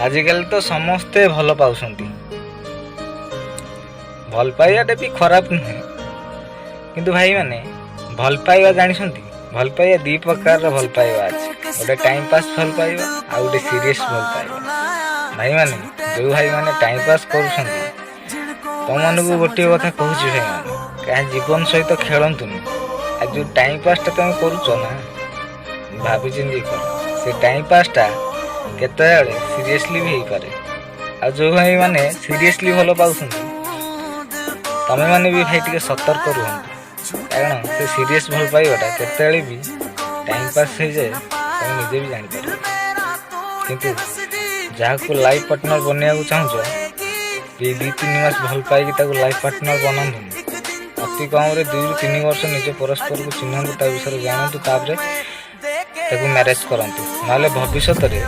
ଆଜିକାଲି ତ ସମସ୍ତେ ଭଲ ପାଉଛନ୍ତି। ଭଲ ପାଇବାଟା ବି ଖରାପ ନୁହେଁ, କିନ୍ତୁ ଭାଇମାନେ, ଭଲ ପାଇବା ଜାଣିଛନ୍ତି? ଭଲ ପାଇବା ଦୁଇ ପ୍ରକାରର ଭଲ ପାଇବା ଅଛି। ଗୋଟେ ଟାଇମ୍ ପାସ୍ ଭଲ ପାଇବା ଆଉ ଗୋଟେ ସିରିୟସ୍ ଭଲ ପାଇବା। ଭାଇମାନେ, ଯେଉଁ ଭାଇମାନେ ଟାଇମ୍ ପାସ୍ କରୁଛନ୍ତି, ତମମାନଙ୍କୁ ଗୋଟିଏ କଥା କହୁଛି ଭାଇମାନେ, କାହା ଜୀବନ ସହିତ ଖେଳନ୍ତୁନି। ଆଉ ଯେଉଁ ଟାଇମ୍ ପାସ୍ଟା ତମେ କରୁଛ ନା, ଭାବି ଚିନ୍ତି କର। ସେ ଟାଇମ୍ ପାସ୍ଟା କେତେବେଳେ ସିରିୟସଲି ବି ହେଇପାରେ। ଆଉ ଯେଉଁ ଭାଇମାନେ ସିରିୟସଲି ଭଲ ପାଉଛନ୍ତି, ତମେମାନେ ବି ଭାଇ ଟିକେ ସତର୍କ ରୁହନ୍ତୁ, କାରଣ ସେ ସିରିୟସ୍ ଭଲ ପାଇବାଟା କେତେବେଳେ ବି ଟାଇମ୍ ପାସ୍ ହେଇଯାଏ, ତମେ ନିଜେ ବି ଜାଣିପାରିବ। କିନ୍ତୁ ଯାହାକୁ ଲାଇଫ୍ ପାର୍ଟନର ବନେଇବାକୁ ଚାହୁଁଛ, ଏଇ 2-3 ମାସ ଭଲ ପାଇକି ତାକୁ ଲାଇଫ୍ ପାର୍ଟନର ବନାନ୍ତୁନି। ଅତି କମ୍ରେ 2ରୁ 3 ବର୍ଷ ନିଜ ପରସ୍ପରକୁ ଚିହ୍ନନ୍ତୁ, ତା ବିଷୟରେ ଜାଣନ୍ତୁ, ତାପରେ ତାକୁ ମ୍ୟାରେଜ୍ କରନ୍ତୁ। ନହେଲେ ଭବିଷ୍ୟତରେ